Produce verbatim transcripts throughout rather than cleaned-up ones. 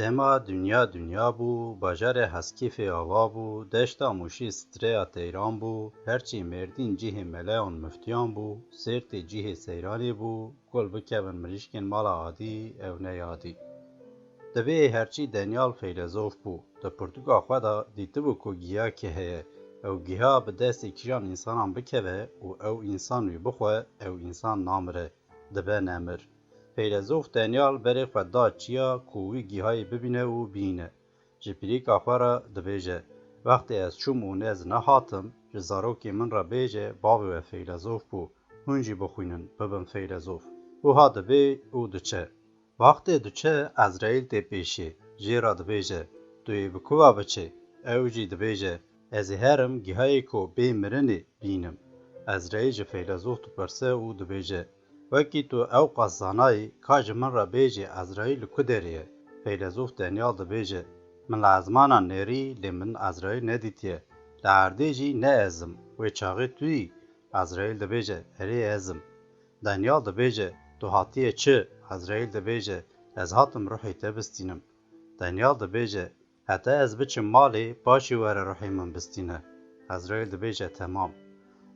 Dema dinya dinya bû, bajarê Heskîfê ava bû, deşta Mûşî streya teyran bû, herçî Mêrdîn cihê meleyan miftiyan bû, Sêrtê cihê seyranê bû, kul bikevin mirîşkên mala adî ew ne yadî. Divê herçî Denyal feylezof bû, di pirtûka xwe de dîtibû ku giyakê heye, ew giha bi destê kîjan însanan bikeve û ew însan wî bixwe, ew însan namire, dibe nemir. Feylezof Denyal berê xwe da çiya ku wî gihayê bibîne û bîne. Ji pîrêka xwe re dibêje, Wextê ez çûm û nez nehatim, ji zarokê min re bêje, bavê we feylezof bû, hûn jî bixwînin, bibin feylezof. Wiha dibê û diçe. Wextê diçe, Ezraîl tê pêşê, jê re dibêje, Tu yê bi ku ve biçê? Ew jî dibêje, Ez ê herim gihayê ku bê mirinê bînim. Ezraîl ji feylezof dipirse û dibêje, Wekî tu ewqas zanayî, ka ji min re bêjî Ezraîl li ku derê ye? Feylezof Denyal dibêje, Min li ezmana nêrî, lê min Ezraîl nedîtiye. Li erdê jî ne ez im, wê çaxê tu yî? Ezraîl dibêje, Erê ez im. Denyal dibêje, Tu hatiye çi? Ezraîl dibêje, Ez hatim ruhê te bistînim. Denyal dibêje, Heta ez biçim malê, paşê were ruhê min bistîne. Ezraîl dibêje, Temam.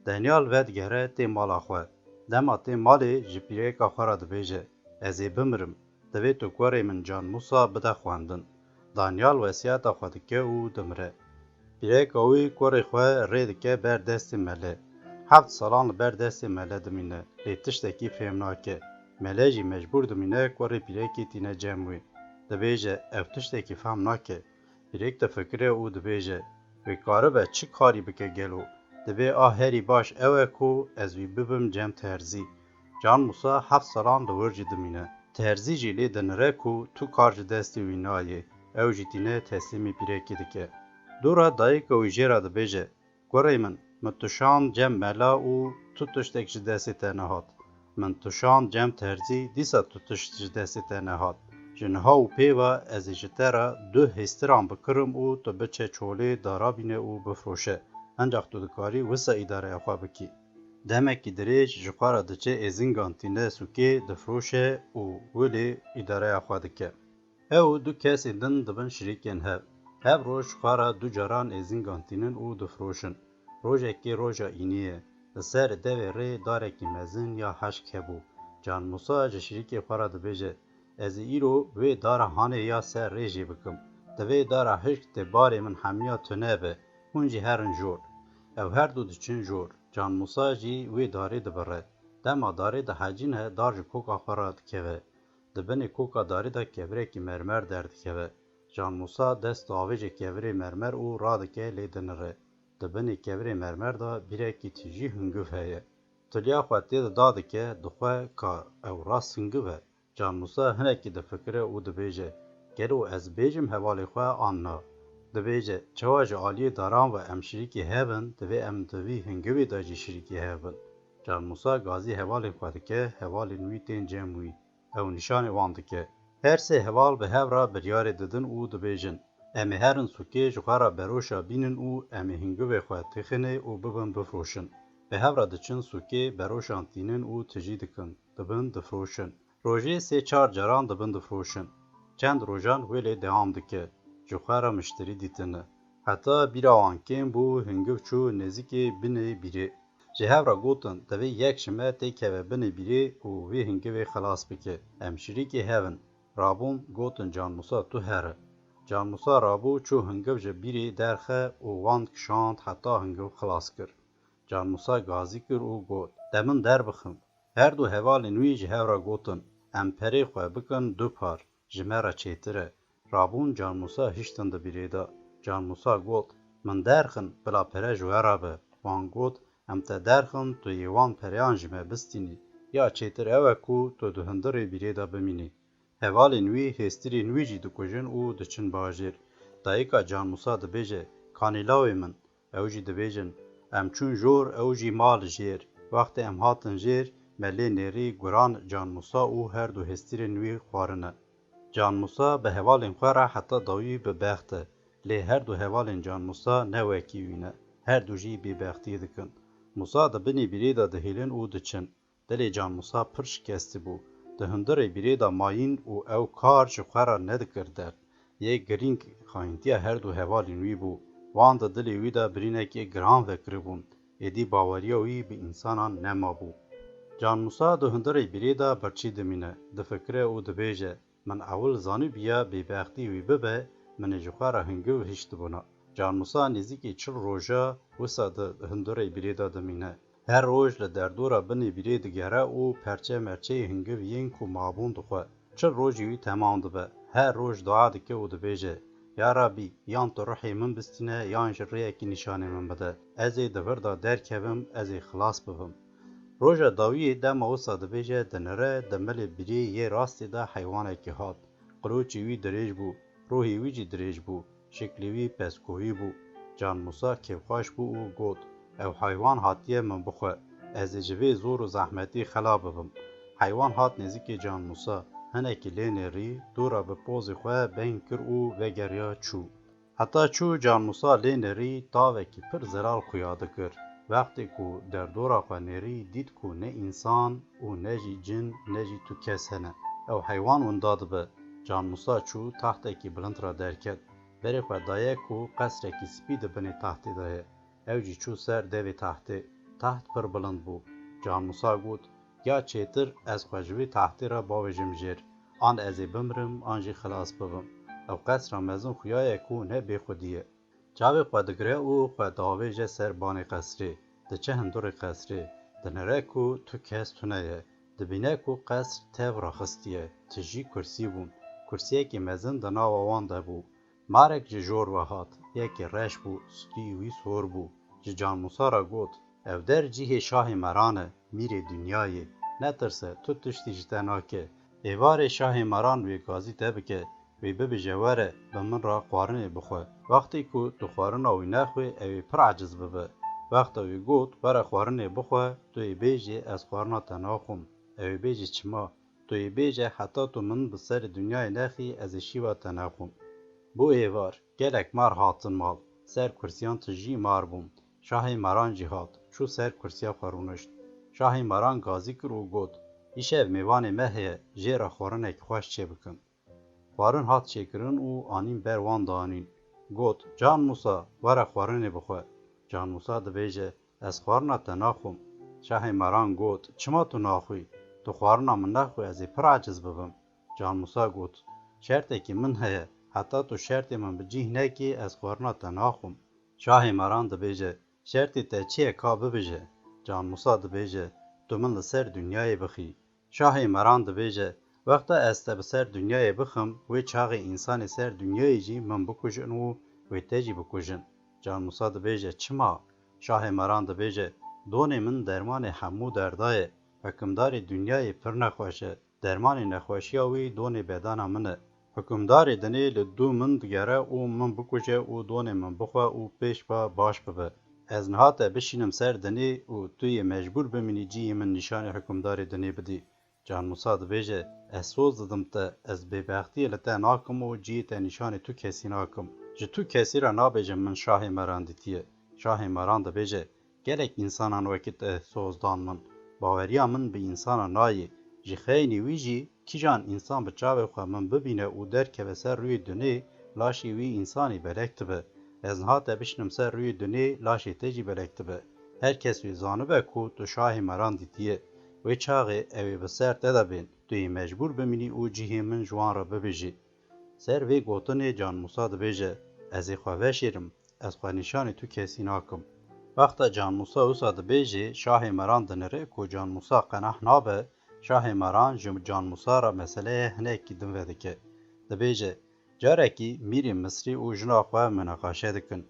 Denyal vedigere tê mala xwe. Dema tê malê ji pîreka xwe re dibêje, Ez ê bimirim. Divê tu kurê min Can Mûsa bide xwendin. Denyal wesiyeta xwe dike û dimire. Pîreka wî kurê xwe rê dike ber destê mele. Heft salan li ber destê mele dimîne, lê tiştekî fêm nake. Mele jî mecbûr dimîne kurê pîrekê tîne cem wî. Dibêje, Ev tiştekî fam nake. Pîrek difikire û dibêje, Wê karibe çi karî bike gelo? Divê a herî baş ew e ku ez wî bibim cem terzî. Can Mûsa heft salan li wir jî dimîne. Terzî jî lê dinire ku tu kar ji destê wî nayê. Ew jî tîne teslîmî pîrekê dike. Dû re dayika wî jê re dibêje, Kurê min, min tu şand cem mela û tu tiştek ji destê te nehat. Min tu şand cem terzî, dîsa tu tişt ji destê te nehat. Ji niha û pê ve ez ê ji te re du hêstiran bikirim û tu biçe çolê dara bîne û bifroşe. Encax tu dikarî wisa îdareya xwe bikî. Demekî dirêj ji xwe re diçe êzingan tîne sûkê difroşe û wilê îdareya xwe dike. Ew du kesên din dibin şirîkên hev. Hev roj xwe re du caran êzingan tînin û difroşin. Rojekê roja înî ye. Li ser devê rê darekî mezin ya hişk hebû. Can Mûsa ji şirîkê xwe re dibêje, Ez ê îro wê dara hanê ya ser rê jê bikim. Divê dara hişk tê barê min hemiya tune be. Hûn jî herin jor. Ew her du diçin jor. Can Mûsa jî wê darê dibire. Dema darê dihecîne, dar ji koka xwe re dikeve. Di binê koka darê de kevirekî mermer derdikeve. Can Mûsa dest diavêje kevirê mermer û radike lê dinire. Di binê kevirê mermer de bîrekî tijî hungiv heye. Tiliya xwe tê de dadike, dixwe ka ew rast hungiv e. Can Mûsa hinekî difikire û dibêje, Gelo ez bêjim hevalê xwe an na? Dibêje, Çawa ji aliyê daran ve em şirîkî hev in, divê em di vî hingivê de jî şirîkî hev bin. Can Mûsa gazî hevalên xwe dike, hevalên wî tên cem wî. Ew nîşanê wan dike. Her sê heval bi hev re biryarê didin û dibêjin, Em ê herin sûkê ji xwe re beroşa bînin û em ê hingivê xwe têxinê û bibin bifroşin. Bi hev re diçin sûkê, beroşan tînin û tijî dikin, dibin difroşin. Rojê sê çar caran dibin difroşin. Çend rojan wê lê dewam dike. Ji xwe re mişterî dîtine. Heta bîra wan kêm bû, hingiv çû nêzîkê binê bîrê. Ji hev re gotin, Divê yek ji me têkeve binê bîrê û vê hingivê xilas bike. Em şirîkê hev in. Rabûn gotin, Can Mûsa, tu here. Can Mûsa rabû, çû hingiv ji bîrê derxe û wan kişand heta hingiv xilas kir. Can Mûsa gazî kir û got, De min derbixin. Her du hevalên wî ji hev re gotin, Em perê xwe bikin du par, ji me re çêtir e. Rabûn Can Mûsa hiştin di bîrê de. Can Mûsa got, Min derxin, bila pere ji we re be. Wan got, Em te derxin, tu yê wan pereyan ji me bistînî. Ya çêtir ew e ku tu di hundirê bîrê de bimînî. Hevalên wî hêstirên wî jî dikujin û diçin bajêr. Dayika Can Mûsa dibêje, Kanî lawê min. Ew jî dibêjin, Em çûn jor, ew jî ma li jêr. Wextê em hatin jêr, me lê nêrî guran Can Mûsa û her du hêstirên wî xwarine. Can Mûsa bi hevalên xwe re heta dawî bi bext e, lê her du hevalên Can Mûsa ne wekî wî ne. Her du jî bêbextiyê dikin. Mûsa di binê bîrê de dihêlin û diçin. Dilê Can Mûsa pir şikestî bû. Di hundirê bîrê de mayîn û ew kar ji xwe re nedikir derd. yê girîng xayîntiya her du hevalên wî bû. Wan di dilê wî de birînekê giran vekiribûn, êdî baweriya wî bi însanan nemabû. Can Musa di hundirê bîrê de birçî dimîne, difikire û dibêje, Min ewil zanîbiya bêbextî wî bibe, min ê ji xwe re hingiv hiştibûna. Can Musa nêzîkî çil roja wisa di hundirê bîrê de dimîne. Her roj li derdora binê bîrê digere û perçe merçeyê hingiv yên ku mabûn dixwe. Çil rojî wî temam dibe. Her roj dua dike û dibêje, Ya Rabî, yan tu ruhê min bistîne, yan jî rêyekî nîşanê min bide. Ez ê di vir de derkevim, ez ê xilas bibim. Roja dawiyê dema wisa dibêje, dinire, di milê birê yê rastê de heywanekî hat. Qiloçê wî dirêj bû, ruhê wî jî dirêj bû, şiklê wî pezkoyî bû. Can Musa kêfxweş bû û got, Ew heywan hatiye min bixwe, ez ê ji vê zor û zehmetî xela bibim. Heywan hat nêzîkê Can Musa, hinekî lê nêrî, dû re bi pozê xwe beng kir û vegeriya çû. Heta çû Can Musa lê nêrî tavekî pir zelal xuya dikir. Wextê ku derdora xwe nêrî dît ku ne însan û ne jî cin ne jî tu kes hene. Ew heywan winda dibe. Can Musa çû taxtekî bilind re derket. Berê xwe daye ku qesrekî spî di binê taxtê de ye. Ew jî çû ser devê taxtê. Taxt pir bilind bû. Can Musa got, Ya çêtir ez xwe ji vê taxtê re bavêjim jêr. An ez ê bimirim, an jî xilas bibim. Ew qesra mezin xuya ye ku ne bêxwedî ye. Çavê xwe digire û xwe diavêje ser banê qesrê. Diçe hundirê qesrê. Dinire ku tu kes tune ye. Dibîne ku qesr tev raxistiye. Tijî kursî bûn. Kursiyekî mezin di nava wan de bû. Marek ji jor ve hat. Yekî reş bû, stûyê wî sor bû. Ji Can Musa re got, Ev der cihê şahê meran e, mîrê dinyayê. Netirse, tu tiştî ji te nake. Êvarê şahê meran wê gazî te bike, wê bibêje, Were, bi min re xwarinê bixwe. Wextê ku tu xwarina wî nexwê, ew ê pir eciz bibe. Wexta wî got, Were xwarinê bixwe, tu yê bêjê, Ez xwarina te naxwim. Ew ê bêjê, Çima? Tu yê bêje, Heta tu min bi serê dinyayê nexî, ez ê şîva te nexwim. Bû êvar, gelek mar hatin mal. Ser kursiyan tijî mar bûn. Şahê maran jî hat, çû ser kursiya xwe rûnişt. Şahê maran gazî kir û got, Îşev mêvanê me heye, jê re xwarinekî xweş çêbikin. Xwarin hat çêkirin û anîn ber wan danîn. Got, Can Musa, were xwarinê bixwe. Can Musa dibêje, Ez xwarina te naxwim. Şahê maran got, Çima tu naxwî? Tu xwarina min nexwî, ez ê pir eciz bibim. Can Musa got, Şertekî min heye, heta tu şertê min bi cih nekî, ez xwarina te naxwim. Şahê maran dibêje, Şertê te çi ye ka bibêje? Can Musa dibêje, Tu min li ser dinyayê bixî. Şahê maran dibêje, Wexta ez te bi ser dinyayê bixim, wê çaxê însanê ser dinyayê jî min bikujin û wê te jî bikujin. Can Musa dibêje, Çima? Şahê maran dibêje, Donê min dermanê hemû derda ye. Hukimdarê dinyayê pir nexweş e. Dermanê nexweşiya wî donê bedana min e. Hukimdarê dinê li dû min digere û min bikuje û donê min bixwe û pêş ve baş bibe. Ez niha te bişînim ser dinê û tu yê mecbûr bimînî cihê min nîşanê hukimdarê dinê bidî. Can Musa dibêje, Ez soz didim te, ez bêbextiyê li te nakim û cihê te nîşanê tu kesî nakim. Ji tu kesî re nabêjim min şahê meran dîtiye. Şahê meran dibêje, Gelek însanan wekî te soz dan min. Baweriya min bi însana nayê. Ji xeynî wî jî kîjan însan bi çavê xwe min bibîne û derkeve ser rûyê dunê, laşê wî însanî belek dibe. Ez niha te bişinim ser rûyê dunê, laşê te jî belek dibe. Her kes wê zanibe ku tu şahê meran dîtiye. Wê çaxê ew ê bi ser te de bên. Tu yê mecbûr bimînî û cihê min ji wan re bibêjî. Ser vê gotinê Can Musa dibêje, Ez ê xwe veşêrim, ez xwe nîşanê tu kesî nakim. Wexta Can Musa wisa dibêjê, şahê meran dinire ku Can Musa qenah nabe, şahê meran ji Can Musa re meseleyê hinekî din vedike. Dibêje, Carekî mîrê Misrê û jina xwe mineqaşe dikin.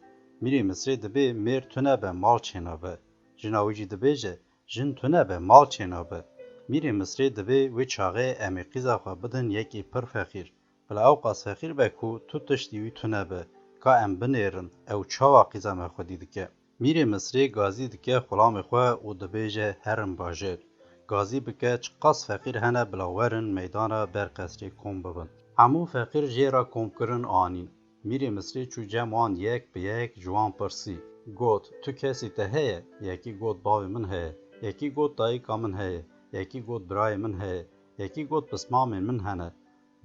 Mîrê Misrê dibê mêr tune be mal çênabe. Jina wî jî dibêje, Jin tune be mal çênabe. Mîrê Misrê dibê wê çaxê em ê qîza xwe bidin yekî pir feqîr. Bila ewqas feqîr be ku tu tiştî wî tune be, ka em binêrin, ew çawa qîza me xwedî dike? Mîrê Misrê gazî dike xulamê xwe û dibêje, Herin bajêr. Gazî bike, çiqas feqîr hene bila werin meydana ber qesrê kom bibin. Hemû feqîr jê re komkirin anîn. Mîrê Misrê çû cem wan yek bi yek ji wan pirsî. Got, Tu kesî te heye? Yekî got, Bavê min heye. Yekî got, Dayika min heye. Yekî got, Birayê min heye. Yekî got, Pismamên min hene.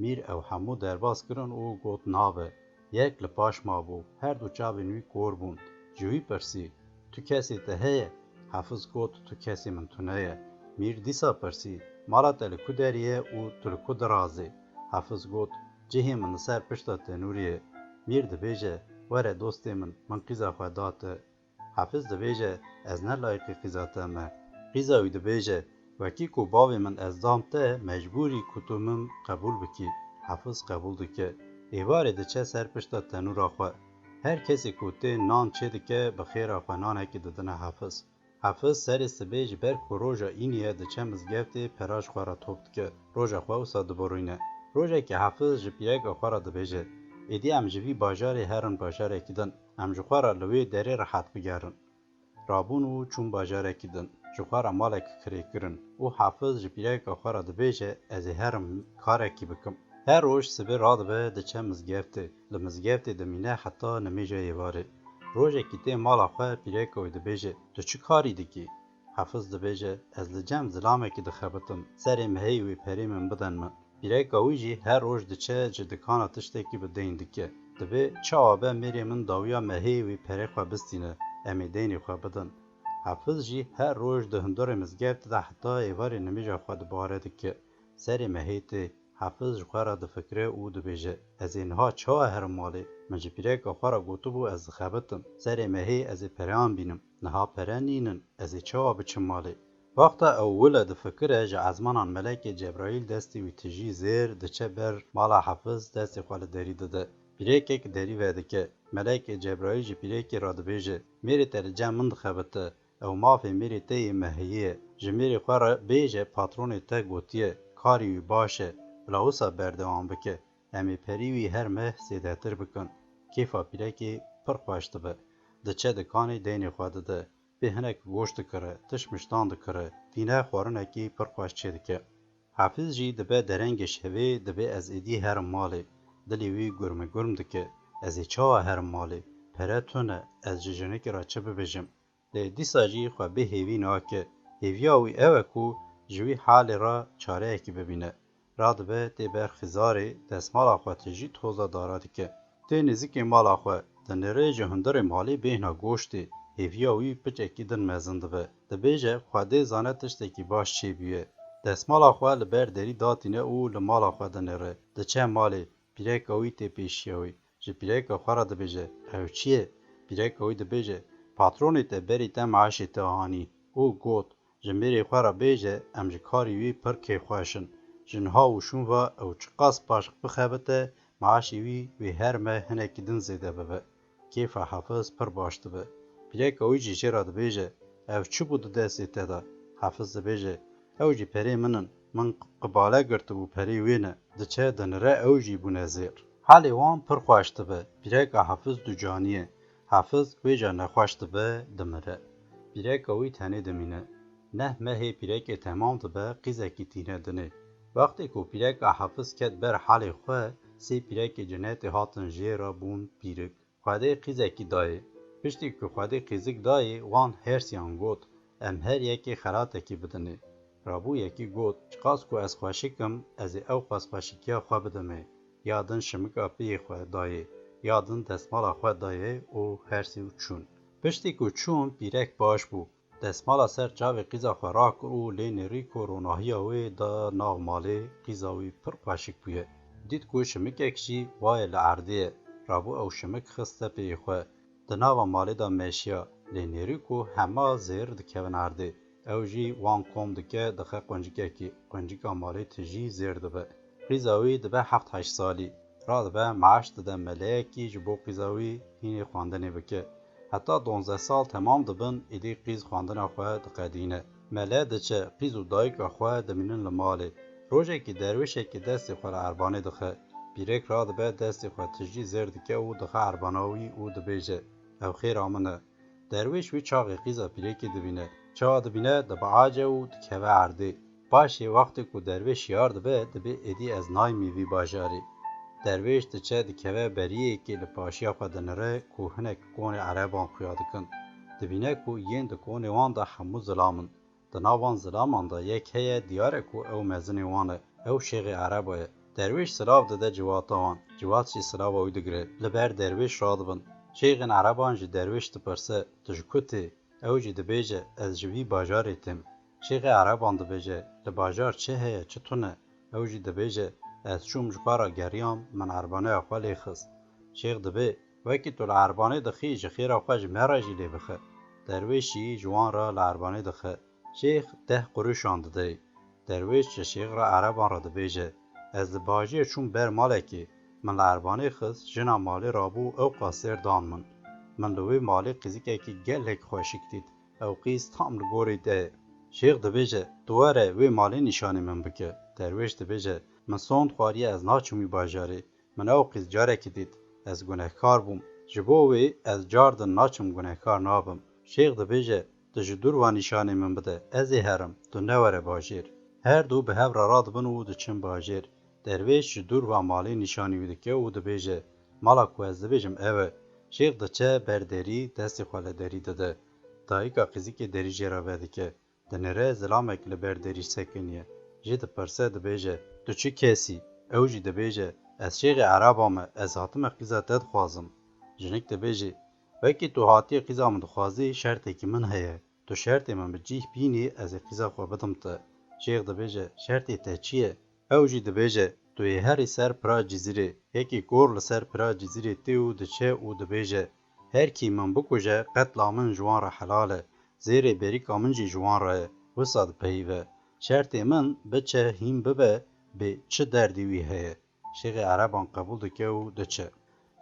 Mîr ew hemû derbas kirin û got, nabe. Yek li paş mabû, her du çavên wî kor bûn. Ji wî pirsî, tu kesê te heye? Hefiz got, tu kesê min tune ye. Mîr dîsa pirsî, mala te li ku derê ye û tu li ku dirazê? Hefiz got, cihê min li ser pişta tenûrê ye. Mîr dibêje, were dostê min, min qîza xwe da te. Hefiz dibêje, ez ne layîqî qîza te me. Qîza wî dibêje, wekî ku bavê min ez dam te, mecbûrî ku tu min qebûl bikî. Hefiz qebûl dike. Êvarê diçe ser pişta tenûra xwe. Her kesê ku tê nan çêdike, bi xêra xwe nanekî didine Hefiz. Hefiz serê sibê ji ber ku roja înî ye diçe mizgeftê pera ji xwe re top dike. Roja xwe wisa diborîne. Rojekê Hefiz ji pîreka xwe re dibêje, êdî em ji vî bajarê herin bajarekî din. Em ji xwe re li wê derê rehet bigerin. Rabûn û çûn bajarekî din. Ji xwe re malek kirê kirin û Hefiz ji pîreka xwe re dibêje, ez ê herim karekî bikim. Her roj sibê radibe diçe mizgeftê. Li mizgeftê dimîne heta nimêja êvarê. Rojekî tê mala xwe, pîreka wî dibêje, tu çi karî dikî? Hefiz dibêje, ez li cem zilamekî dixebitim. Serê mehê wê perê min bidin min. Pîreka wî jî her roj diçe ji dikana tiştekî bi deyn dike. Dibê, çawa be mêrê min dawiya mehê wê perê xwe bistîne, em ê deynê xwe bidin. Hefiz jî her roj di hundirê mizgeftê de heta êvarê nimêja xwe dubare dike. Serê mehê tê. Hefiz ji xwe re difikire û dibêje, ez ê niha çawa herim malê? Min ji pîreka xwe re gotibû ez dixebitim. Serê mehê ez ê pereyan bînim. Niha pere nînin. Ez ê çawa biçim malê? Wexta ew wile difikire, ji ezmanan melekê Cebraîl destê wî tijî zêr diçe ber mala Hefiz, destê xwe li derî dide. Pîrekek derî vedike. Melekê Cebraîl ji pîrekê re dibêje, mêrê te li cem min dixebite. Ew mafê mêrê te yê mehiyê ye. Ji mêrê xwe re bêje, patronê te gotiye, karê wî baş e, bila wisa berdewam bike. Em ê perî wî her meh zêdetir bikin. Kêfa pîrekê pir xweş dibe. Diçe dikanê deynê xwe dide. Pê hinek goşt dikire, tişt miştan dikire, tîne xwarinekî pir xweş çêdike. Hefiz jî dibe derengê şevê, dibê ez êdî herim malê. Dilê wî gurmegurm dike. Ez ê çawa herim malê? Pere tune, ez ji jinikê re çi bibêjim? Lê dîsa jî xwe bê hêvî nake. Hêviya wî ew e ku ji wî halê re çareyekî bibîne. Radibe tê ber xizarê, destmala xwe tijî toza dara dike. Tê nêzikê mala xwe, dinêre ji hundirê malê bêhna goştê. Hêviya wî piçekî din mezin dibe. Dibêje, Xwedê zane tiştekî baş çêbûye. Destmala xwe li ber derî datîne û li mala xwe dinêre. Diçe malê, pîreka wî tê pêşiya wî. Ji pîreka xwe re dibêje, ew çi ye? Pîreka wî dibêje, patronê te berî te meaşê te anî û got, ji mêrê xwe re bêje, em ji karê wî pir kêfxweş in. Ji niha û şûn ve ew çiqas paşq bixebite, meaşê wî wê her meh hinekî din zêde bibe. Kêfa Hefiz pir baş dibe. Pîreka wî jî jê re dibêje, ev çi bû di destê te de? Hefiz dibêje, ew jî perê min in. Min qibale girtibû perê wê ne. Diçe dinire ew jî bûne zêr. Halê wan pir xweş dibe. Pîreka Hefiz ducanî ye. Hefiz wê ca nexweş dibe, dimire. Pîreka wî tenê dimîne. Neh mehê pîrekê temam dibe, qîzekî tîne dinê. Wextê ku pîreka Hefiz ket ber halê xwe, sê pîrekê cinetê hatin jê re bûn pîrik. Xwedê qîzekî dayê. Piştî ku Xwedê qîzik dayê, wan hersiyan got, em her yekê xelatekî bidinê. Rabû yekî got, çiqas ku ez xweşik im, ez ê ew qas xweşikiya xwe bidimê. Ya din şimika piyê xwe dayê, ya din destmala xwe dayê û her sê û çûn. Piştî ku çûn, pîrek baş bû. Destmala ser çavê qîza xwe rakir û lê nêrî ku ronahiya wê da nav malê, qîza wî pir xweşik bûye. Dît ku şimikek jî waye li erdê ye. Rabû ew şimik xiste piyê xwe. Di nava malê de meşiya, lê nêrî ku hema zêr dikevin erdê. Ew jî wan kom dike, dixe quncikekî. Quncika malê tijî zêr dibe. Qîza wî dibe heft heşt salî. Radibe meaş dide meleyekî ji bo qîza wî hînê xwendinê bike. Heta donzdeh sal temam dibin, êdî qîz xwendina xwe diqedîne. Mele diçe, qîz û dayika xwe dimînin li malê. Rojekî derwêşekî destê xwe li erbanê dixe. Pîrek radibe destê xwe tijî zêr dike û dixe erbana wî û dibêje, ew xêra min e. Derwêş wî çaxê qîza pîrekê dibîne. Çawa dibîne, dibiace û dikeve erdê. Paşê wextê ku dervêş şiyar dibe, dibê êdî ez nayîmî vî bajarê. Dervêş diçe dikeve beriyekê li paşiya xwe dinire ku hinek konê ereban xuya dikin. Dibîne ku yên di konê wan de hemû zilam in. Di nav van zilaman de yek heye, diyar e ku ew mezinê wan e. Ew şêxê ereba ye. Derwêş silav dide civata wan, civat jî silava wî digire. Li ber derwêş radibin. Şêxên ereban ji derwêş dipirse, tu ji ku tê? Ew jî dibêje, ez ji vî bajarê têm. Şêxê ereban dibêje, li bajar çi heye, çi tune? Ew jî dibêje, ez çûm ji xwe re geriyam, min erbaneya xwe lê xist. Şêx dibê, wekî tu li erbanê dixî, ji xêra xwe ji me re jî lê bixe. Derwêş jî ji wan re li erbanê dixe. Şêx deh quruşan didê. Derwêş ji şêx re ereban re dibêje, ez li bajêr çûm ber malekê, min li erbanê xist, jina malê rabû, ew qasêr dan min. Min li wê malê qîzikekî gelek xweşik dît. Ew qîz tam li gorî te ye. Şêx dibêje, tu were wê malê nîşanî min bike. Derwêş dibêje, min sond xwariye, ez naçim wî bajarê. Min ew qîz carekî dît. Ez gunehkar bûm. Ji bo wê ez car din naçim, gunehkar nabim. Şêx dibêje, tu ji dûr ve nîşanê min bide, ez ê herim, tu newere bajêr. Her du bi hev re radibin û diçin bajêr. Derwêş ji dûr ve malê nîşanî wî dike û dibêje, mala ku ez dibêjim ew e. Şêx diçe ber derî, destê xwe li derî dide. Dayika qîzikê derî jê re vedike. Dinêre zilamek li ber derî sekiniye. Jê dipirse dibêje, tu çi kes î? Ew jî dibêje, ez şêxê eraba me, ez hatime qîza te dixwazim. Jinik dibêje, wekî tu hatiye qîza min dixwazî, şertekî min heye. Tu şertê min bi cîh bînî, ez ê qîza xwe bidim te. Şêx dibêje, şertê te çi ye? Ew jî dibêje, tu yê herî ser pira cizîrê, yekî kor li ser pira cizîrê tê û diçe û dibêje, her kî min bikuje, qetla min ji wan re helal e, zêrê berîka min jî ji wan re ye, wisa dipeyive. Şertê min biçe hîn bibe, bê çi derdî wî heye. Şêxê ereban qebûl dike û diçe.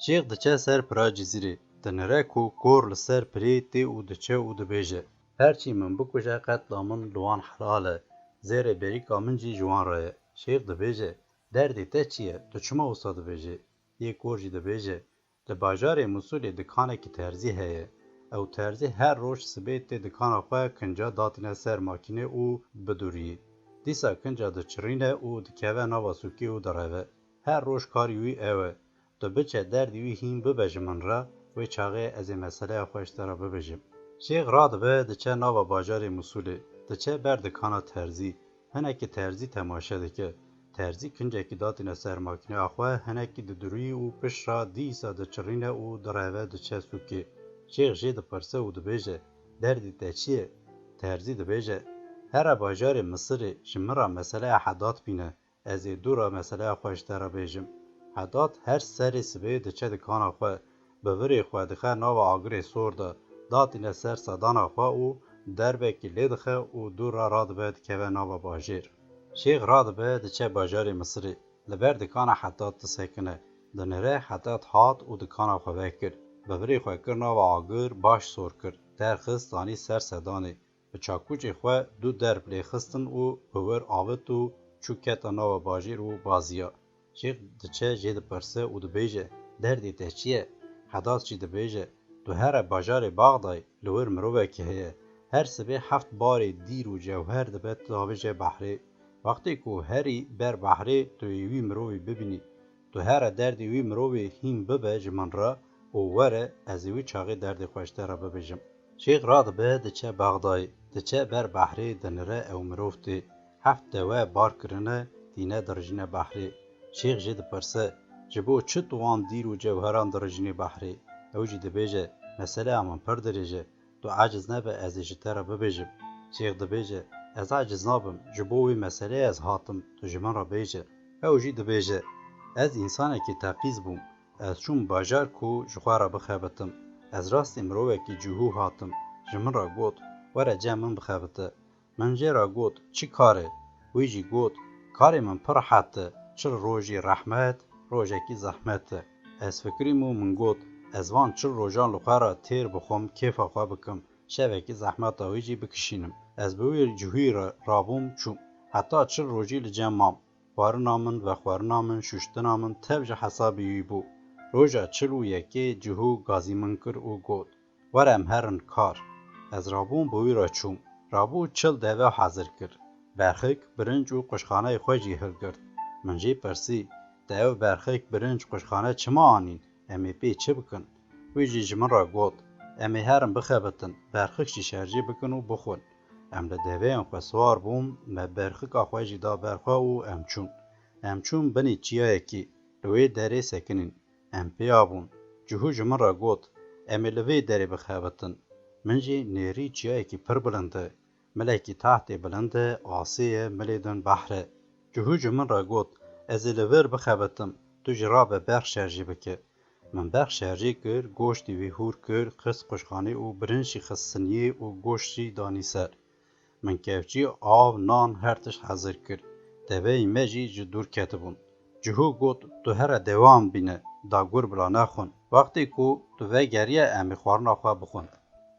Şêx diçe ser pira cizîrê, dinire ku kor li ser pirê tê û diçe û dibêje, her çî min bikuje, qetla min li wan helal e, zêrê berîka min jî ji wan re ye. Şêx dibêje, derdê te çi ye? Tu çima wisa dibêjî? Yê kor jî dibêje, li bajarê Misûlê dikanekî terzî heye. Ew terzî her roj sibê tê dikana xwe kinca datîne ser makînê û bidûriyî. Dîsa kinca diçirîne û dikeve nava sûkê û direve. Her roj karî wî ew e. Tu biçe derdî wî hîn bibe ji min re, wê çaxê ez ê meseleya xwe ji te re bibêjim. Şêx radibe, diçe nava bajarê Misûlê, diçe ber dikana terzî. Hinekî terzî temaşe dike. Terzî kincekî datîne ser makîneya xwe, hinekî didurî û pişt re dîsa diçirîne û direve diçe sûkê. Şêx jê dipirse û dibêje, derdî te çi ye? Terzî dibêje, here bajarê Misirê ji min re meseleya Hedat bîne. Ez ê dû re meseleya xwe ji te re bêjim. Hedat her serê sibê diçe dikana xwe, bi virê xwe dixe nava agirê sor de, datîne ser sedana xwe û derbekî lê dixe û dû re radibe dikeve nava bajêr. Şêx radibe diçe bajarê Misirê. Li ber dikana Hedat disekine. Dinire Hedat hat û dikana xwe vekir. Bi virê xwe kir nava agir, baş sor kir. Derxist, danî ser sedanê. Bi çakûçê xwe du derb lê xistin û bi wir avit û çû keta nava bajêr û baziya. Şêx diçe jê dipirse û dibêje, derdê te çi ye? Hedat jî dibêje, tu here bajarê Baxdayê, li wir mirovekî heye. Her sibê heft barê dîr û cewher dibe tavêje behrê. Wextê ku herî ber behrê, tu yê wî mirovî bibînî. Tu here derdê wî mirovê hîn bibe ji min re û were, ez ê wî çaxê derdê xwe ji te re bibêjim. Şêx radibe diçe Bexdayê, diçe ber behrê dinire ew mirov tê. Heft dewe bar kirine, tîne dirijîne behrê. Şêx jê dipirse, ji bo çi tu wan dîr û cewheran dirijînî behrê? Ew jî dibêje, meseleya min pir dirêj e. Tu aciz nebe, ez ê ji te re bibêjim. Şêx dibêje, ez aciz nabim, ji bo wê meseleyê ez hatim, tu ji min re bêje. Ew jî dibêje, ez însanekî teqîz bûm. Ez çûm bajar ku ji xwe re bixebitim. Ez rastî mirovekî cihû hatim. Ji min re got, were cem min bixebite. Min jê re got, çi kar e? Wî jî got, karê min pir rehet e, çil rojî rehmet, rojekî zehmet e. Ez fikirîm û min got, ez van çil rojan li xwe re têr bixwim, kêfa xwe bikim, şevekî zehmeta wî jî bikişînim. Ez bi wî cihûyî re rabûm, çûm. Heta çil rojî li cem mam. Xwarina min, vexwarina min, şuştina min tev ji hesabê wî bû. Roja çil û yekê cihû gazî min kir û got, were em herin kar. Ez rabûm bi wî re çûm. Rabû çil deve hazir kir. Berxik, birinc û quşxaneyê xwe jî hilgirt. Min jê pirsî, te ev berxik, birinc, quşxane çima anîn? Em ê pê çi bikin? Wî jî ji min re got, em ê herin bixebitin, berxik jî şerjê bikin û bixwin. Em li deveyên xwe siwar bûn, me berxika xwe jî da ber xwe û em çûn. Em çûn binê çiyayekî, li wê derê sekinîn. Em pêya bûn. Cihû ji min re got, Em ê li vê derê bixebitin. Min jî nêrî çiyayekî pir bilind e. Milekî tahtê bilind e, asê ye, milê din behr e. Cihû ji min re got, Ez ê li vir bixebitim, tu jî rabe berx şerjî bike. Min berx şerjî kir, goştî wî hûr kir, xist quşxanê û birinc jî xist siniyê û goşt jî danî ser. Min kevçî, av, nan, her tişt hezir kir. Deveyên me jî ji dûr ketibûn. Cihû got, Tu here dewan bîne, dagur bila nexwin. Wextê ku tu vegeriye, em ê xwarina xwe bixwin.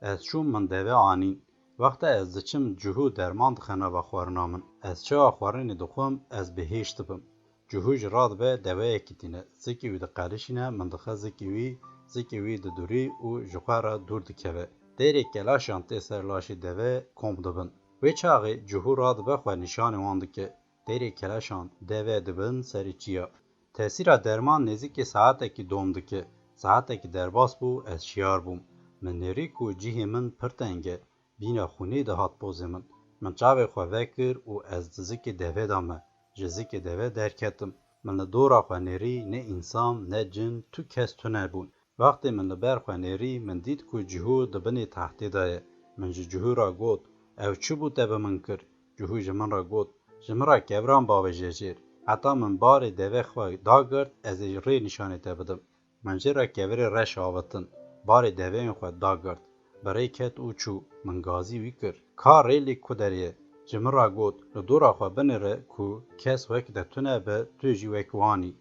Ez çûm, min deve anîn. Wexta ez diçim, Cihû derman dixe nava xwarina min. Ez çawa xwarinê dixwim, ez bihêş dibim. Cihû jî radibe, deveyekî tîne. Zikê wî diqelişîne, min dixe zikê wî, zikê wî didurî û ji xwe re dûr dikeve. Têrê kelaşan tê ser laşê deve kom dibin. Wê çaxê Cihû radibe, xwe nîşanê wan dike. Têrê kelaşan deve dibin serê çiya. Tesîra derman nêzîkê saetekî dom dike. Saetekî derbas bû, ez şiyar bûm. Min nêrî ku cihê min pir teng e, bîna xwînê dihat pozê min. Min çavê xwe vekir û ez di zikê deve de me. Ji zikê deve derketim. Min li dora xwe nêrî, ne însan, ne cin, tu kes tune bûn. Wextê min li ber xwe nêrî, min dît ku Cihû di binê tahtê de ye. Min ji Cihû re got, Ew çi bû te bi min kir? Cihû ji min re got, Ji min re keviran bavêje jêr. Heta min barê deve xwe dagirt, ez ê rê nîşanê te bidim. Min jê re kevirê reş avitin, barê deveyên xwe dagirt. Bi rê ket û çû. Min gazî wî kir, Ka rê lê ku derê ye? Ji min re got, Li dora xwe binêre ku kes wek te tune be, tu jî wek wan î.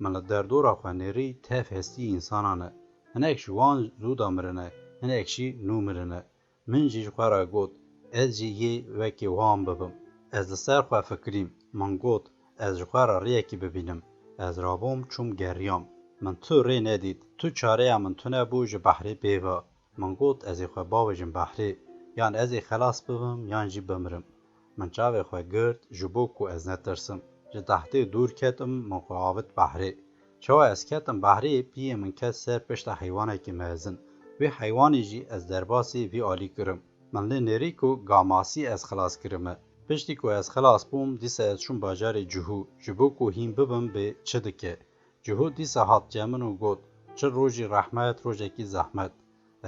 Min li derdora xwe nêrî, tev hestî însanan e. Hinek ji wan zû de mirine, hinek jî nû mirine. Min jî ji xwe re got, Ez jî yê wekî wan bibim. Ez li ser xwe fikirîm. Min got, Ez ji xwe re rêyekî bibînim. Ez rabûm, çûm geriyam. Min tu rê nedît. Tu çareya min tune bû, ji behrê bê ve. Min got, Ez ê xwe bavêjim behrê, yan ez ê xelas bibim, yan jî bimirim. Min çavê xwe girt, ji bo ku ez netirsim. Ji tahtê dûr ketim, min xwe avit behrê. Çawa ez ketim behrê, piyê min ket ser pişta heywanekî mezin. Wê heywanê jî ez derbasî vî alî kirim. Min lê nêrî ku gamasî ez xilas kirime. Piştî ku ez xilas bûm, dîsa ez çûm bajarê Cihû, ji bo ku hîn bibim bê çi dike. Cihû dîsa hat cem min û got, Çil rojî rehmet, rojekî zehmet.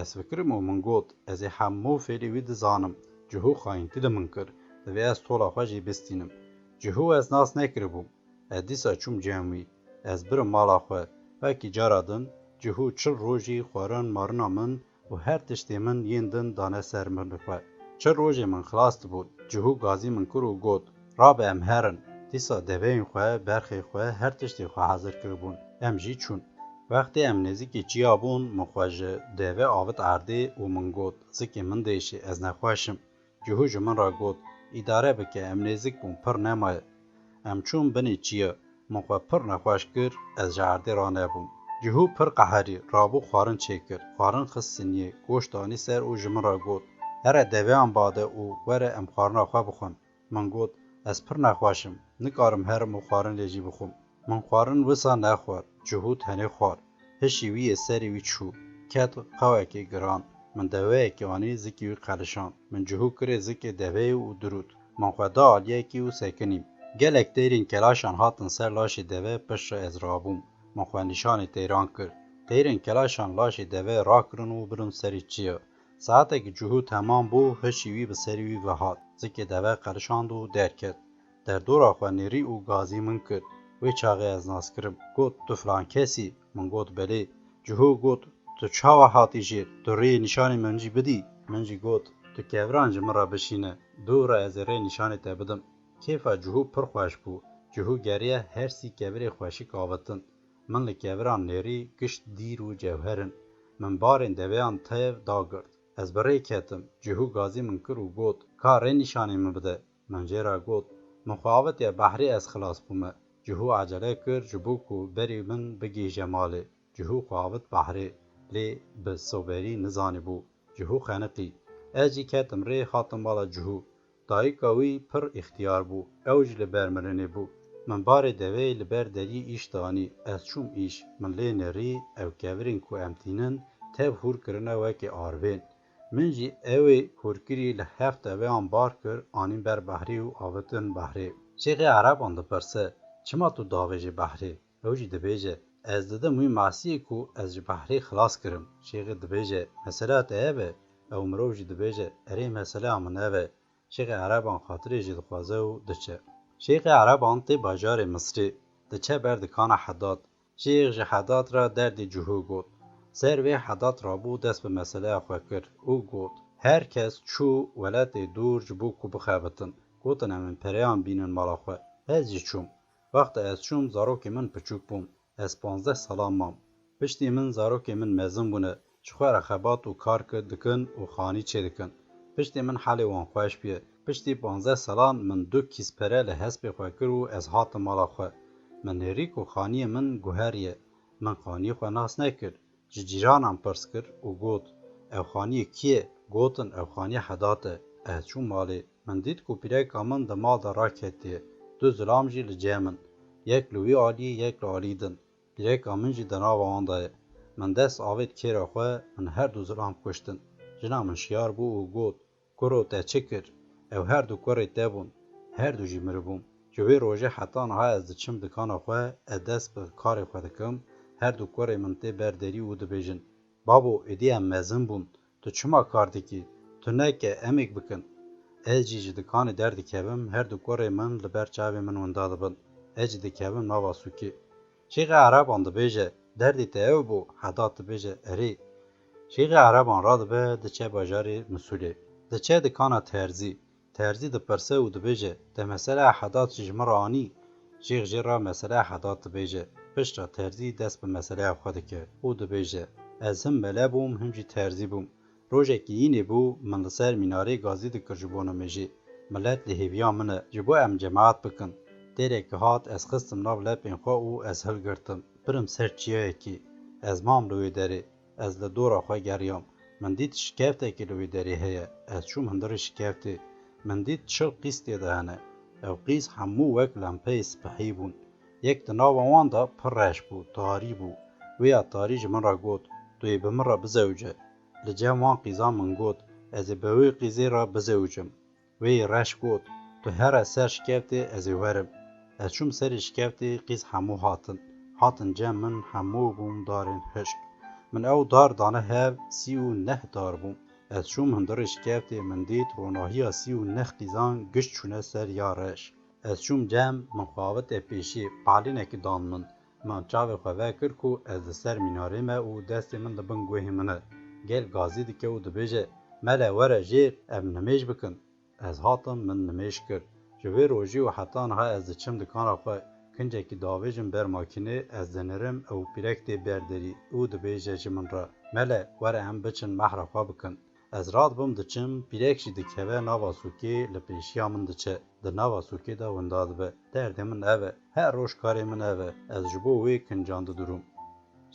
Ez fikirim û min got, Ez ê hemû fêlê wî dizanim. Cihû xayîntî li min kir. Divê ez tola xwe jî bistînim. Cihû ez nas nekiribûm. Ez dîsa çûm cem wî. Ez birim mala xwe. Wekî cara din, Cihû çil rojî xwarin marina min û her tiştê min yên din dane ser min xwe. Çil rojê min xilas dibûn. Cihû gazî min kir û got, Rabe em herin. Dîsa deveyên xwe, berxê xwe, her tiştê xwe hezir kiribûn. Em jî çûn. Wextê em nêzîkî çiya bûn, min xwe ji deve avit erdê û min got, Zikê min diêşe, ez nexweş im. Cihû ji min re got, Îdare bike, em nêzîk bûn, pir nemaye. Em çûn binê çiya. Min xwe pir nexweş kir, ez ji erdê ranebûm. Cihû pir qeherî, rabû xwarin çêkir. Xwarin xist siniyê, goşt danî ser û ji min re got, Here deveyan bade û were em xwarina xwe bixwin. Min got, Ez pir nexweş im, nikarim herim û xwarin lê jî bixwim. Min xwarin wisa nexwar, Cihû tenê xwar. Hişî wî yê serê wî çû, ket qewekê giran. Min deweyekê anî, zikê wî qelişand. Min Cihû kirê zikê deveyê û dirût. Min xwe da aliyekî û sekinîm. Gelek teyrên kelaşan hatin ser laşê deve, piştre ez rabûm. Min xwe nîşanê teyran kir. Teyrên kelaşan laşê deve rakirin û birin serê çiya. Saetekî Cihû temam bû, hişî wî bi serê wî ve hat. Zikê deve qelişand û derket. Derdora xwe nêrî û gazî min kir. Wê çaxê ez nas kirim. Got, Tu filan kes î? Min got, Belê. Cihû got, Tu çawa hatî jêr? Tu rê nîşanê min jî bidî? Min jî got, Tu keviran ji min re bişîne, dû re ez ê rê nîşanê te bidim. Kêfa Cihû pir xweş bû. Cihû geriya, her sî kevirê xweşik avitin. Min li keviran nêrî, gişt dîr û cewher in. Min barên deveyan tev dagirt. Ez bi rê ketim. Cihû gazî min kir û got, Ka rê nîşanê min bide. Min jê re got, Min xwe avitiye behrê ez xilas bûme. Cihû ecele kir, ji bo ku berî min bigihîje malê. Cihû xwe avit behrê, lê bi soberî nizanîbû. Cihû xeniqî. Ez jî ketim rê, hatim mala Cihû. Dayika wî pir îxtiyar bû. Ew jî li ber mirinê bû. Min barê deveyê li ber deriyê îş danî. Ez çûm îş. Min lê nêrî, ew kevirên ku em tînin, tev hûr kirine wekî arvên. Min jî ewê hûrkirî li heft deveyan bar kir, anîn ber behrê û avitin behrê. Şêxê Ereban dipirse, Çima tu davêjî behrê? Ew jî dibêje, Ez didim wî masiyê ku ez ji behrê xilas kirim. Şêxê dibêje, Meseleya te ev e? Ew mirov jî dibêje, Erê, meseleya min ev e. Şêxê Ereban xatirê jî dixwaze û diçe. Şêxê Ereban tê bajarê Misrê, diçe ber dikana Hedat. Şêx ji Hedat re derdê cihû got. Ser vê Hedat rabû dest bi meseleya xwe kir û got, Her kes çû welatê dûr ji bo ku bixebitin. Gotin, Em ê pereyan bînin mala xwe. Ez jî çûm. Wexta ez çûm, zarokê min piçûk bûn. Ez panzdeh salan mam. Piştî min zarokê min mezin bûne, ji xwe re xebat û kar ki-, dikin û xanî çêdikin. Piştî min helê wan xweş bûye. Piştî panzdeh salan min du kîs pere li hespê xwe kir û ez hatim mala xwe. Min nêrî ku xaniyê min guheriye. Min xaniyê xwe nas nekir. Ji cîranan pirs kir û got, Ev xaniyê kî ye? Gotin, Ev xaniyê Hedat e. Ez çûm malê. Min dît ku pîreka min di mal de raketiye. Du zilam jî li cem in. Yek li wî alî, yek li alî din. Pîreka min jî di nava wan de ye. Min dest avêt kêra xwe, min her du zilam kuştin. Jina min şiyar bû û got, Kuro, te çi kir? Ew her du kurê te bûn. Her du jî miribûn. Ji wê rojê heta niha ez diçim dikana xwe, ez dest bi karê xwe dikim. Her du kurê min tê ber derî û dibêjin, Babo, êdî em mezin bûn. Tu çima kar dikî? Tu neke, em êk bikin. Ez jî ji dikanê derdikevim, her du kurê min li ber çavê min winda dibin. Ez jî dikevim nava sûkê. Şêxê Ereban dibêje, Derdê te ew bû? Hedat dibêje, Erê. Şêxê Ereban radibe, diçe bajarê Misûlê. Diçe dikana terzî. Terzî dipirse û dibêje, Te meseleya Hedat jî ji min re anî? Şêx jê re meseleya Hedat dibêje. Piştre terzî dest bi meseleya xwe dike û dibêje, Ez him mele bûm, him jî terzî bûm. Rojekî înê bû, min li ser mînarê gazî dikir ji bo nimêjê. Milet li hêviya min e, ji bo em cemaet bikin. Têrekî hat, ez xistim nav lepên xwe û ez hilgirtim. Birim ser çiyayekî. Ez mam li wê derê. Ez li dora xwe geriyam. Min dît şikeftekî li wê derê heye. Ez çûm hundirê şikeftê. Min dît çil qîz tê de hene. Ew qîz hemû wek lempeyê spehî bûn. Yek di nava wan de pir reş bû, tarî bû. Wê ya tarî ji min re got, Tu yê bi min re bizewice. Li cem wan qîzan min got, Ez ê bi wê qîzê re bizewicim. Wê yê reş got, Tu here ser şikeftê, ez ê werim. Ez çûm serê şikeftê, qîz hemû hatin. Hatin cem min, hemû bûn darên hişk. Min ew dar dane hev, sî û neh dar bûn. Ez çûm hundirê şikeftê, min dît ronahiya sî û neh qîzan giş çûne ser ya reş. Ez çûm cem, min xwe avite pêşî, palînekî dan min. Min çavê xwe vekir ku ez li ser mînarê me û destê min li bin guhê min e. Gel gazî dike û dibêje, Mele, were jêr, em nimêj bikin. Ez hatim, min nimêj kir. Ji vê rojî û heta niha ez diçim dikana xwe, kincekî davêjim ber makînê, ez dinirim, ew pîrek tê ber derî û dibêje ji min re, Mele, were em biçin mehra xwe bikin. Ez radibim diçim, pîrek jî dikeve nava sûkê, li pêşiya min diçe. Di nava sûkê de winda dibe. Derdê min ev e. Her roj karê min ev e. Ez ji bo wê kincan didirum.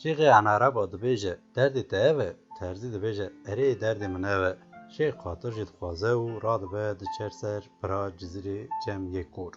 Şêxê Enereba dibêje, Derdê te ev e? Terzî dibêje, Erê, derdê min ev e. Şêx xatir jî dixwaze û radibe diçer ser pira cizirê cem yê kor.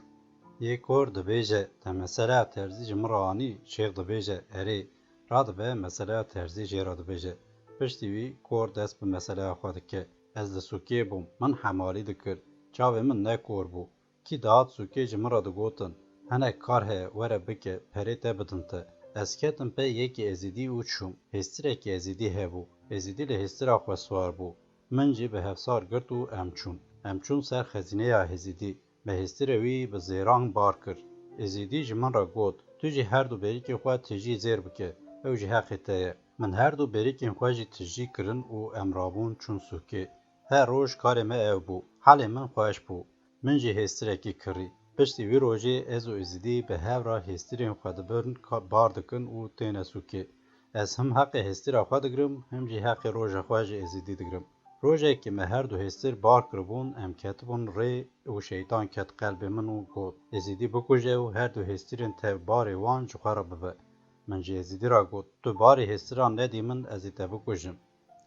Yê kor dibêje, Te meseleya terzî ji min re anî? Şêx dibêje, Erê. Radibe meseleya terzî jê re dibêje. Piştî wî kor dest bi meseleya xwe dike. Ez li sûkê bûm, min hemalî dikir. Çavê min ne kor bû. Kî dihat sûkê ji min re digotin, Hinek kar heye, were bike, perê te bidin te. Ez ketim pey yekî Ezîdî û çûm. Hêstirekî Ezîdî hebû. Ezîdî li hêstira xwe siwar bû. Min jî bi hevsar girt û em çûn. Em çûn ser xezîneya Hêzîdî. Me hêstirê wî bi zêran bar kir. Êzîdî ji min re got, Tu jî her du berîkên xwe tijî zêr bike, ew jî heqê te ye. Min her du berîkên xwe jî tijî kirin û em rabûn çûn sûkê. Her roj karê me ew bû. Helê min xweş bû. Min jî hêstirekî kirî. Piştî wî rojê ez û Êzîdî bi hev re hêstirên xwe dibin ka-, bar dikin û têne sûkê. Ez him heqê hêstira xwe digirim, him jî heqê roja xwe ji Êzîdî digirim. Rojekê me her du hêstir bar kiribûn, em ketibûn rê û şeytan ket qelbê min û got, Êzîdî bikuje û her du hêstirên te barê wan ji xwe re bibe. Min ji Êzîdî re got, Tu barê hêstiran nedî min, ez ê te bikujim.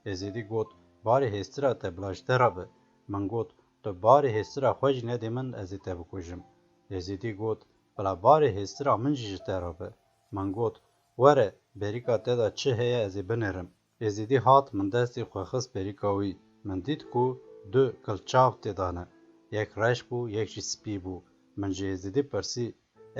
Êzîdî got, Barê hêstira te bila ji te re be. Min got, Tu barê hêstira xwe jî nedî min, ez ê te bikujim. Êzîdî got, Bila barê hêstira min jî ji te re be. Min got, Were, berîka te de çi heye ez ê binêrim. Êzîdî hat, min destê xwe xist berîka wî. Min dît ku du kilçav tê de ne. Yek reş bû, yek jî spî bû. Min ji Êzîdî pirsî,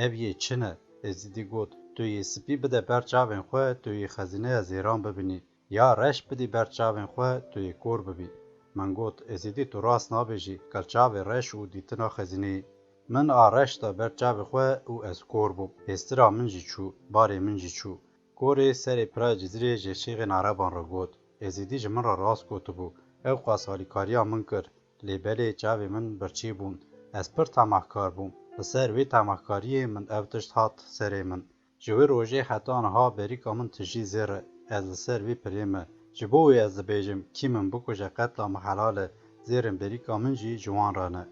Ev yê çin e. Êzîdî got, tu yê spî bide ber çavên xwe, tu yê xezîneya zêran bibînî. Ya reş bidî ber çavên xwe, tu yê kor bibî. Min got, Êzîdî, tu rast nabêjî, kal çavê reş û dîtina xezîneyê. Min a reş da ber çavê xwe û ez kor bûm. Hêstira min jî çû, barê min jî çû. Korê serê pira Cizîrê ji şêxên Ereban re got, Êzîdî ji min re rast gotibû, ewqas alîkariya min kir, lê belê çavê min birçî bûn. Ez pir temahkar bûm. Li ser wê temahkariyê min ev tişt hat serê min. Ji wê rojê heta niha berîka min tijî zêr e. Ez li ser vê pirê me. Ji bo wê ez dibêjim, kî min bikuje qetla min helal e, zêrên berîka min jî ji wan re ne.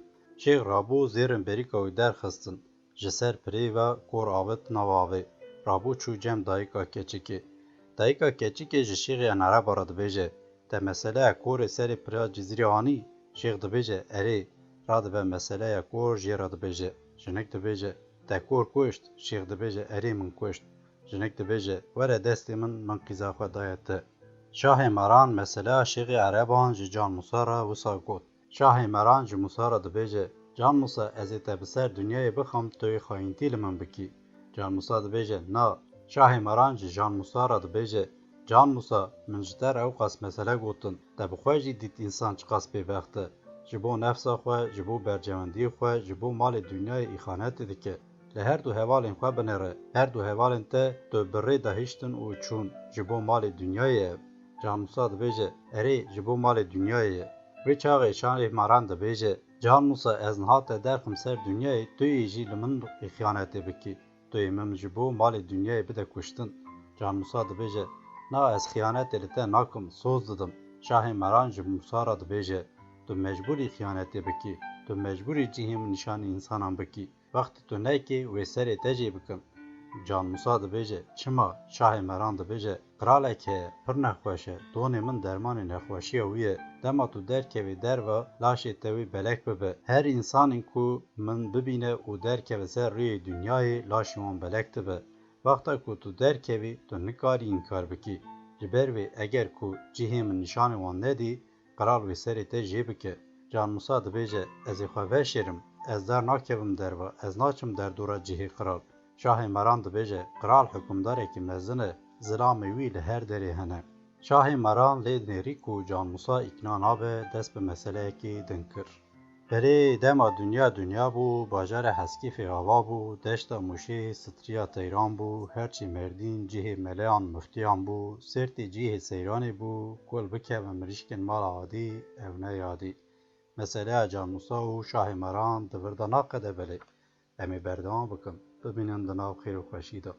Şêx rabû zêrên berîka wî derxistin. Ji ser pirê ve kor avêt nav avê. Rabû çû cem dayika keçikê. Dayika keçikê ji şêxê Enereba re dibêje, Te meseleya korê serê pira Cizîrê anî? Şêx dibêje, Erê. Radibe meseleya kor jê re dibêje. Jinik dibêje, Te kor kuşt? Şêx dibêje, Erê, min kuşt. Jinik dibêje, Were destê min, min qîza xwe daye te. Şahê Meran meseleya şêxê Ereban ji Can Musa re wisa got. Şahê Meran ji Musa re dibêje, Can Musa, ez ê te bi ser dinyayê bixim, tu yê xayîntî li min bikî. Can Musa dibêje, Na. Şahê Meran ji Can Musa re dibêje, Can Musa, min ji te re ewqas mesele gotin, te bi xwe jî dît însan çiqas bêbext e. Ji bo nefsa xwe, ji bo bercewendiyê xwe, ji bo malê dinyayê îxanetê dike. Li her du hevalên xwe binêre, her du hevalên te tu bi rê de hiştin û çûn, ji bo malê dinyayê ye. Can Musa dibêje, Erê, ji bo malê dinyayê ye. Wê çaxê Şahê Meran dibêje, Can Musa, ez niha te derxim ser dinyayê, tu yê jî li min xiyanetê bikî. Tu yê min ji bo malê dinyayê bide kuştin. Can Musa dibêje, Na, ez xiyanetê li te nakim, soz didim. Şahê Meran ji Musa re dibêje, Tu mecbûr î xiyanetê bikî, tu mecbûr î cihê min nîşanî însanan bikî. Wextê tu nekê, wê serê te jê bikim. Can Musa dibêje, Çima? Şahê Meran dibêje, Qiralek heye, pir nexweş e, donê min dermanê nexweşiya wî ye. Dema tu derkevî derve, laşê te wê belek bibe. Her însanên ku min bibîne û derkeve ser rûyê dinyayê, laşê wan belek dibe. Wexta ku tu derkevî, tu nikarî înkar bikî. Ji ber vê, eger ku cihê min nîşanê wan nedî, Qral wê serê te jê bike. Can Musa dibêje, Ez ê xwe veşêrim, ez dernakevim derve, ez naçim derdora cihê qral. Şahê Meran dibêje, Qral hukimdarekî mezin e, zilamê wî li her derê hene. Şahê Meran lê dinêrî ku Can Musa îkna nabe, dest bi meseleyekî din kir. Berê dema dinya dinya bû, bajarê Heskîfê ava bû, deşta Mûşê sitriya teyran bû, herçî Mêrdîn cihê meleyan muftiyan bû, Sêrtê cihê seyranê bû, ku li bikeve mirîşkên mala Adî, ew ne yadî. Meseleya Can Musa û Şahê Meran di vir de naqede belê. Em ê berdewam bikin. Bimînin di nav xêr û xweşî de.